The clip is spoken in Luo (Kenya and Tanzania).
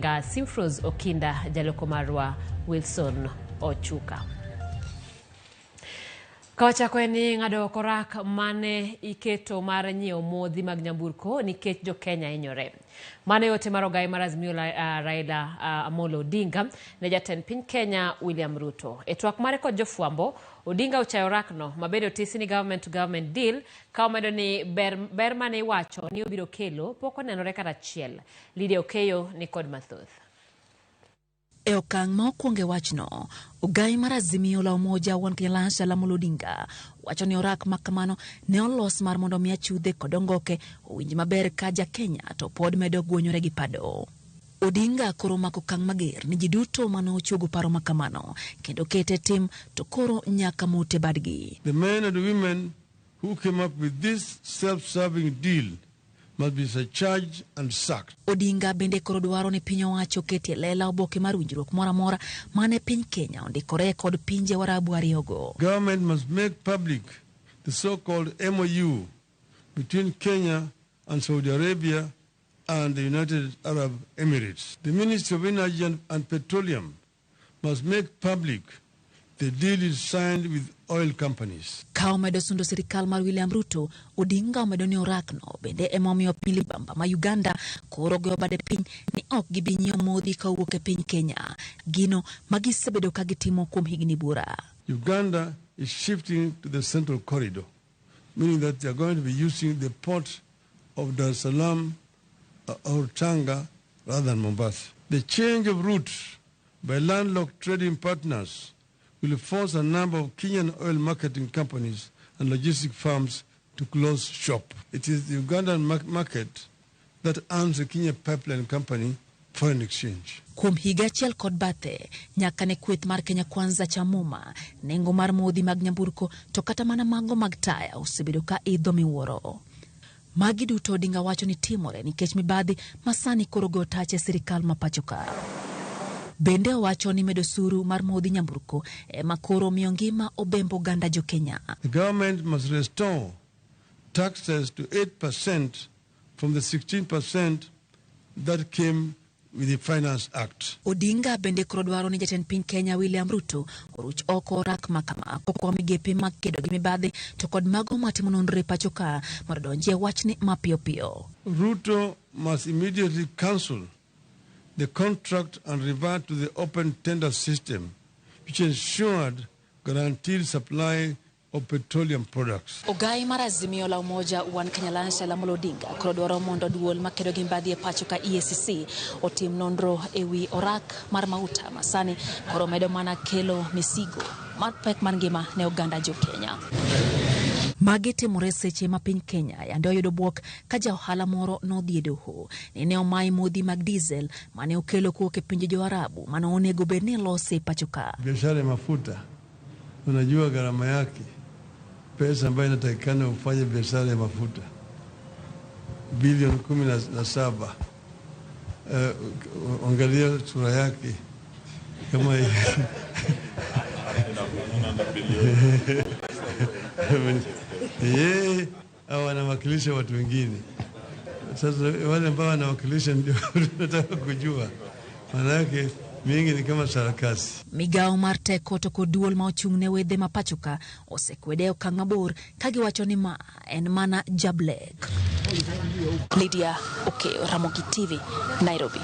Nyinga Simfros Okinda, jaloko marwa Wilson Ochuka. Kawachako en ni ng'ado oko rak mane iketo mar nyiewo modhi mag nyamburko nikech jo Kenya hinyore. Mano e ote mar ogai mar Azimio la Raila Amolo Odinga ne jatend piny Kenya William Ruto. E twak mare kod jofwambo, Odinga ochayo rakno ma bende otisi ni government to government deal ka omedo ni ber, ber mane iwacho ni obiro kelo pok onenore kata achiel. Lydia Okeyo ni kod mathoth. E okang' ma okwongo e wachno, ogai mar Azimio la Umoja One Kenya Alliance Raila Amolo Odinga wacho ni orak ma kamano ne olos mar mondo mi achudhe kod ongoke owinj maber ka ja Kenya to pod medo gwonyore gi pado. Odinga koro omako okang' mager ni ji duto mane ochuogo paro ma kamano kendo kete tim to koro nyaka mute badgi. The men and women who came up with this self-serving deal must be surcharged and sacked. Odinga bende koro dwaro ni piny owacho oketie lela oboke mar winjruok moro amora mane piny Kenya ondikore kod pinje Warabu ariyogo. Government must make public the so-called MOU between Kenya and Saudi Arabia and the United Arab Emirates. The Ministry of Energy and Petroleum must make public the deal is signed with oil companies. Ka omedo sundo sirikal mar William Ruto, Odinga omedo ni orakno bende emomiyo piny libamba ma Uganda koro goyo bade piny ni ok gibi nyiewo modhi ka owuok e piny Kenya, gino ma gisebedo ka gitimo kuom higni buora. Uganda is shifting to the central corridor, meaning that they are going to be using the port of Dar es Salaam or Tanga rather than Mombasa. The change of route by landlocked trading partners will force a number of Kenyan oil marketing companies and logistic firms to close shop. It is the Ugandan market that earns the Kenya Pipeline Company foreign exchange. Kuom higa achiel kod bathe, nyaka ne kweth mar Kenya Kwanza cha muma, nengo mar modhi mag nyamburko to kata mana mago mag taya osebedo ka idho miwuoro. Magi duto Odinga wacho ni timore nikech mibadhi ma sani koro goyo tach e sirikal ma pacho ka. Bende owacho ni medo osuru mar modhi nyamburko ema koro miyo ngima obembo oganda jo Kenya. The government must restore taxes to 8% from the 16% that came with the Finance Act. Odinga bende koro dwaro ni jatend piny Kenya William Ruto oruch oko rak ma kama kokwa migepe mag kedo gi mibadhi to kod mago matimo nonro e pacho ka mondo odonjie wachni mapiyo piyo. Ruto must immediately cancel the contract and revert to the open tender system, which ensured guaranteed supply of petroleum products. Ogai mar Azimio la Umoja One Kenya Alliance Raila Amolo Odinga koro dwaro mondo duol makedo gi mibadhi e pacho ka EACC otim nonro e wi orak mar mauta ma sani koro medo mana kelo misigo mar pek mar ngima ne oganda jo Kenya. Magi timore seche ma piny Kenya yande oyudo bwok ka ja ohala moro nodhi e doho ni ne omaye modhi mag diesel mane okelo kowuok e pinje jo Arabu mane onego bed ni lose e pacho ka. Biashara ya mafuta unajua gharama yake, pesa ambayo inatakikana ufanye biashara ya mafuta bilioni 17. Angalia sura yake kama yeye au anawakilisha watu wengine. Sasa wale ambao wanawakilisha ndio tunataka kujua, maana yake mingi ni kama sarakasi. Migawo mar teko to kod duol ma ochung' ne wedhe ma pacho ka osekwede e okang' mabor ka giwacho ni ma en mana jablek. Lydia Okeyo, Ramogi TV, Nairobi.